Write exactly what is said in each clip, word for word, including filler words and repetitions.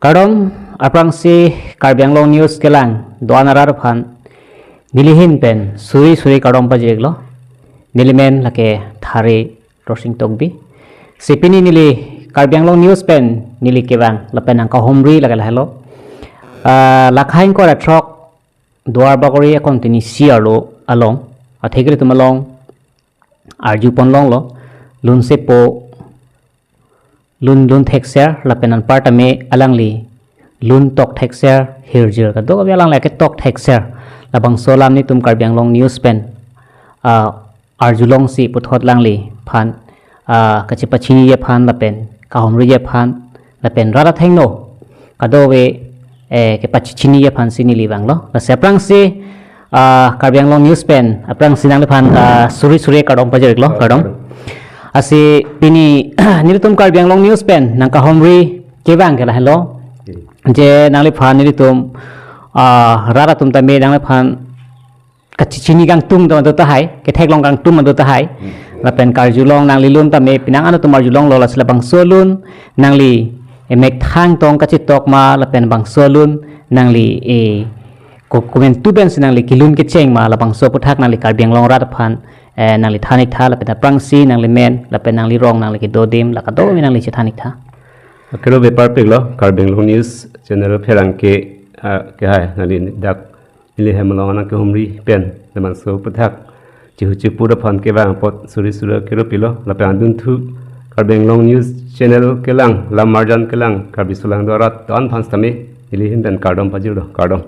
Kardom, aphrangsi Karbi Anglong News kelang do-an arat aphan neli ahin pen suri suri kardom pajirlo. Neli men lake Thari Rosing Tokbi. Si pini neli Karbi Anglong News pen neli kevang lapen nangkahumri lake lahelo. Ah, la khaing kora throk Duar Bagori a constituency arlo along, atheke ilitum along arjupon longlo, lun sepo, lun lun thekser lapen anparta me alangli lun tok thekser, hirjir kadokave alangli aketok thekser, labangso alam nelitum Karbi Anglong News pen, ah, arjulongsi puthot alangliphan, ah, kachepachiniji aphan lapen kahumriji aphan lapen rat athengno kadokave, eh, kepachechiniji aphansi neli vanglo. Lasi aphrangsi, ah, Karbi Anglong News pen aphrangsi nangliphan, ah, suri suri kardom pajirlo, kardom. Lasi pini nelitum Karbi Anglong News pen nangkahumri kevang ke lahelo. Je nangliphan nelitum, ah, rat atum tame nangliphan kachechini kangtung do tahai, ketheklong kangtung do tahai. Hmm. Lapen karjulong nangli lun tame penang an atum arjulonglo, lasi labangso alun nangli emethang tong kachetok ma lapen bangso alun nangli e ko-, komantu pensi nangli kelun kecheng ma, labangso aputhak nangli Karbi Anglong rat aphan, eh, nangli than-ik tha lapen aphrangsi nangli men lapen nangli rong nangli kedo adim la kadokave nangli chethan-ik tha. Akero bepar piklo Karbi Anglong News channel pherangke, ah, kehai nangli dak neli hem along nangkehumri pen labangso aputhak chihu chipu aphan kevang apot suri suri akero pilo lapen adunthu Karbi Anglong News channel kelang, la marjan kelang Karbi Solangdo arat do-an aphan sitame neli ahin pen kardom pajirlo, kardom.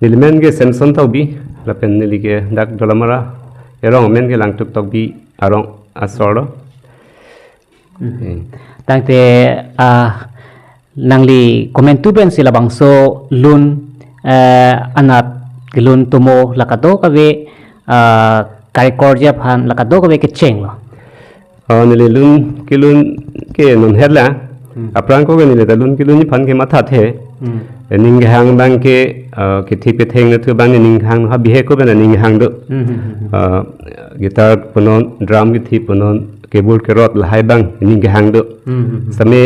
Neli men ke Samson Tokbi lapen neli ke dak Dolamara erong, men ke Langtuk Tokbi arong asorlo. Hmm. Eh. Tangte, ah, nangli komantu pensi labangso alun, eh, anat kelun tomo la kadokave, ah, kaikorji aphan la kadokave kechenglo? Oh, neli lun kelun ke non het la. Hmm. Aphrang ko ke neli ta lun kelun aphan ke mathathe. Hmm. Eh, ning kehang abang ke, eh, kethip ketheng nathu abang ne ning kehang ha bihek ko bana ning kehang do. Hmm, hmm, hmm, hmm. Eh, guitar punon, drum kethip punon, keyboard kerot lahai abang ning kehang do. Hmm, hmm, hmm. Sitame,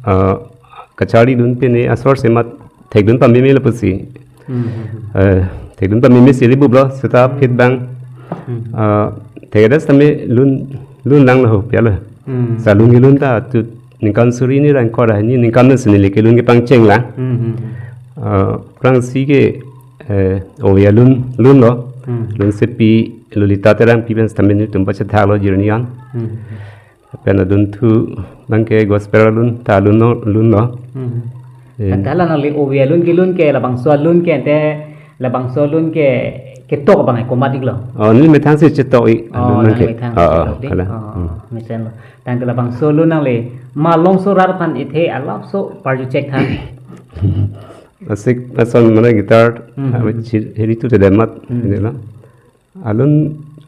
eh, kacharlidun pen ne asor semat thekdun pameme lapusi. Hmm, hmm, hmm. Eh, thekdun pameme si ribuplo, seta Hmm. phit abang. Hmm. Eh, thekda sitame lun, lun lang laho pialo. Hmm. Sa lun kelun ta tu ningkan suri hini ra ingkoi ra hini ningkan si neli kelun kepangcheng lang. Hmm, hmm, hmm. Eh, aphrangsi ke, eh, ove alun lunlo. Hmm. Lun sepi Lolita Terangpi pen sitame nelitum pachethaklo journey an. Hmm. Pen adunthu abang ke gospel alun ta lunlo, lunlo. Hmm. Eh. Anta la nangli ove alun kelun ke labangso alun ke ante labangso alun ke ketok abang ke komat iklo? Oh, neli methang si chetok-ik Oh, alun abang nangli ke. Methang Oh, oh, chetok-ik. Kalang. Oh, Hmm. Mesenlo. Tangte labangso alun nangli malongso rat aphan ithe alapso parju chek tha. Asik ason mane guitar, Hmm. ah, chi-, heri tu te demat, Hmm. ini lo. Alun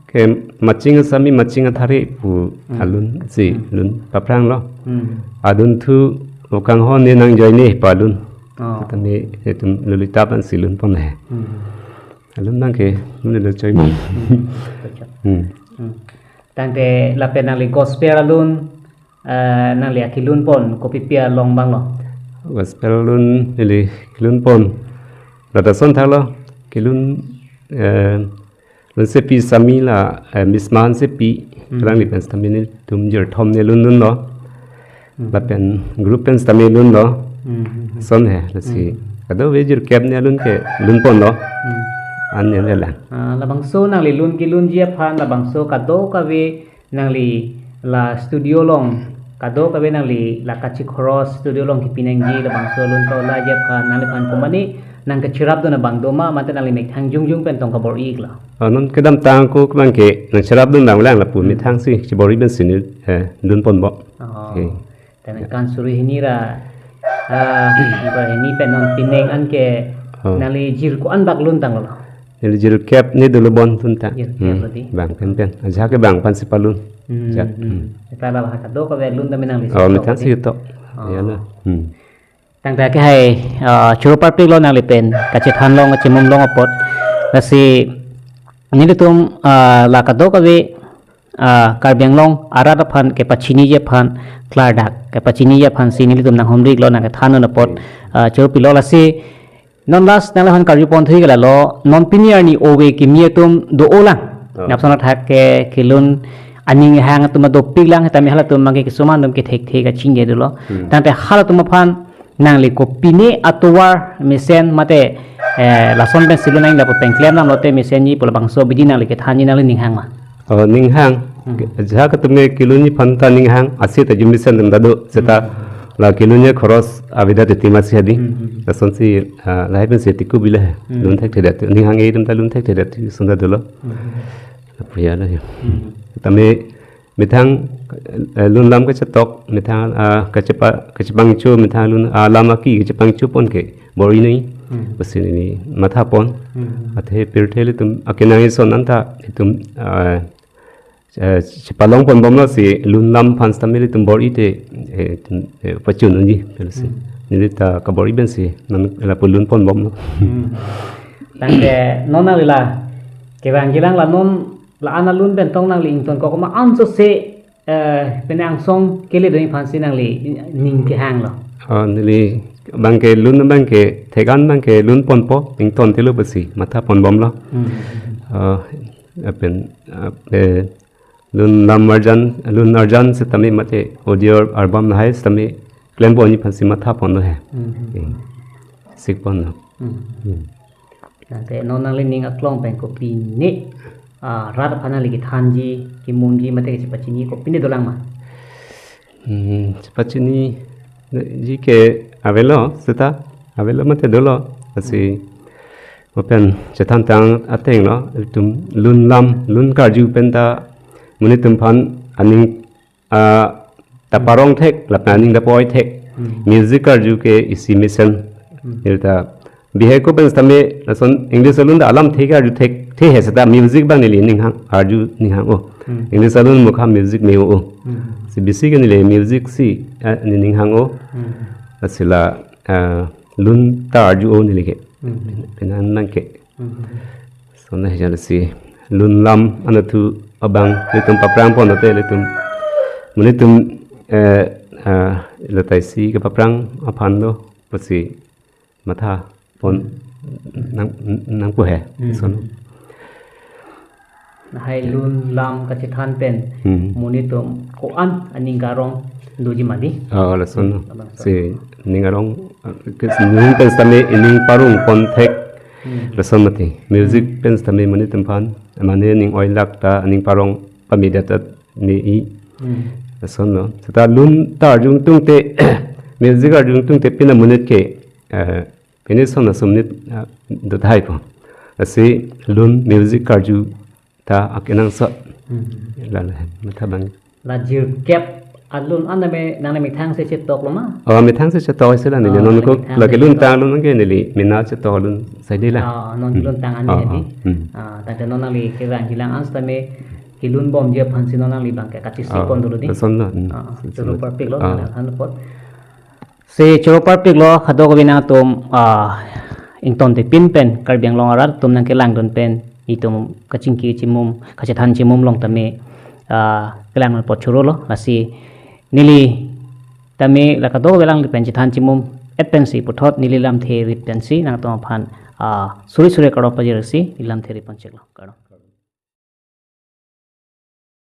ke Maching Asami, Maching Athare pu Hmm. alun si Hmm. lun paphranglo. Hmm. Adunthu okanghon ne nangjoine pu alun. Oh. Tame itum Lolita pen si lunpon he. Hmm. Alun abang ke mane lo choi mo. Hmm. Kocak. Hmm. Hmm. Tangte lapen nangli gospel alun, eh, nangli akelunpon kopipi along abanglo? Gospel alun neli kelunpon. Rata son thalo kelun, eh, lun sepi sami la, eh, Misma Hansepi Hmm. alangli pen sitame nelitum jirthom ne lun lunlo. Hmm. Lapen group pen sitame lunlo. Hmm, hmm, hmm. Son he, lasi. Hmm. Kadokave jirkep ne alun ke lunponlo. Hmm. An ne le lang. Ah, labangso nangli lun kelunji aphan labangso kadokave nangli la studio along kadokave nangli la kachikhoros studio along kepi nangji labangso alun ta laji aphan nangliphan komane nangkacherapdun abang do ma, mate nangli methang jongjong pen tong kabor-iklo? Ah, non kedamtang ako abang ke nangcherapdun abang lang lapu Hmm. methang si chibor-i pensi ne, eh, dunponpo. Oh. Eh. Tangte ningkan suri hini ra, ah, ba hini pen non pining an ke Oh. nangli jir ko-an bak lun tanglo? Neli jirkep ne dolo bon tun ta. Jirkep Hmm. lo di. Bang pen pen. Ajahak ke bang aphan si palun. Hmm, Jak. hmm. Hmm. Anta la bahak kadokave lun tame nangli Oh, si methang tok si di. Tok. Oh. Ya na. Hmm. Tangte ke hai, ah, choro parpiklo nangli pen kachethan long kachemum long apot. Lasi nelitum, ah, la kadokave ah, Karbi Anglong arat aphan kepachiniji aphan klardak, kepachiniji aphan si nelitum nanghumri-iklo, nangkethan-un apot, ah, choro pilo. Lasi non last nangliphan karju pon thu ke lalo, non pini arni ove kimi atum do-olang. Oh. Lapuson athak ke kelun aning hang atum dopiklang, tame halatum abangke kisuman atum ke thekthe kachingje dolo. Hmm. Tangte halatum aphan nangli kopine atovar mesen mate, eh, lason pensi lun nangji lapu pengklem nanglote mesenji pu labangso abidi nangli kethanji, nangli ninghang ma? Oh, ninghang. Hmm. Ajahak atum ke kelunji aphan ta ninghang, ase ta jumisen atum ta do, seta Hmm. la kelunji khoros avedet titi masi hadi. Hmm, hmm. Lasonsi, ah, lahai pensi tiku bila he. Hmm. Lun thekthedet, ninghang-e atum ta lun thekthedet, son ta dolo. Hmm. Lapu ya la ya. Hmm. Tame methang, eh, lun lam kachetok, methang, ah, kachepa-, kachepangcho, methang lun, ah, lam aki kachepangcho pon ke bor-i nangji. Hmm. Lasi neli matha pon. Hmm. Athe pirthe ilitum akenang ison anta itum, ah, eh, chepalong ponbomlo, si lun lam aphan sitame ilitum bor-i te, eh, itum, eh, pachun unji, lasi. Hmm. Neli ta kabor-i pensi non lapu lun ponbomlo. Hmm. Tangte non nangli la kevang kelang la non la-an alun pen tong nangli ingtonkok ma, anso se, eh, pine angsong kele doi aphansi nangli ning kehanglo? Oh, neli abangke lun abangke thek-an abangke lun ponpo, ington tilo pusi matha ponbomlo. Hmm. Oh, lapen, ah, eh, lun lam arjan, lun arjan sitame mate audio album lahai sitame klemponji aphansi matha ponlo he. Hmm. Eh, sik ponlo. Hmm. Hmm. Tangte non nangli ning aklong pen kopine, ah, rat aphan nangli kethanji, kemumji mate kachepachiniji kopine dolang ma? Hmm, chepachiniji ke avelo, seta avelo mate dolo. Lasi mo pen chethan tang ateng lo, itum lun lam, lun karju pen ta monit atum aphan aning, ah, ta parong thek, lapen aning ta poi thek. Hmm. Music karju ke isi mesen. Hmm. Neli ta bihek ko pen sitame lason English alun ta alam thek arju thekthe he, seta music abang neli ninghang, arju ninghang-o. Hmm. English alun mukha music me-o. Hmm. Si bisi ke neli music si, eh, neli ninghang-o. Hmm. Lasi la, eh, lun ta arju-o neli ke. Hmm. Pine an abangke. Hmm. Lason ahe jala si lun lam anatthu abang ilitum paprang pon lote ilitum, monit atum, eh, ah, la ta isi kepaprang aphan do pusi matha pon nang, nangpo he. Hmm. Lason. Lahai lun lam kachethan pen Hmm. monit atum ko-an aning karong doji ma di? Oh, lason. Hmm, abang si ning arong, eh, ke ning pen sitame ining parong pon thek. Hmm. Lason mati. Music Hmm. pen sitame monit atum aphan mane ning oilak ta aning parong pamedet ta me-i. Hmm. Lasonlo. Seta lun ta arju ingtungte, music arju ingtungte pine monit ke, eh, pine son ason monit, ah, dothai po. Lasi lun music karju ta akenangsot. Hmm. Lalo he, matha abang. La jirkep alun an tame nangli methang si chetoklo ma? Oh, methang si chetok isi la neli. Ah, non neli ko methang lake si lun chetok. Tang alun ke neli mena chetok alun saide la. Ah, non Hmm. lun tang an Oh, hedi. Oh. Hmm. Ah, tangte non nangli kevang kelang an sitame kelun bomji aphansi non nangli abangke kachisi Ah, pon dolo di. Lason lo. Hmm. Ah, Lason choro lo. Parpiklo, Ah. nangli aphan apot. Si choro parpiklo, kadokave nangtum, ah, ingtontipin pen Karbi Anglong arat atum nangkelangdun pen itum kachingki chimum, kachethan chimum along tame, ah, kelangdun apot chorolo. Lasi neli tame la kadokave alangli pen chethan chimum et pensi puthot neli lamthe rit pensi nangtum aphan, ah, suri suri kardom pajirsi neli lamthe rit pon cheklo. Kardom.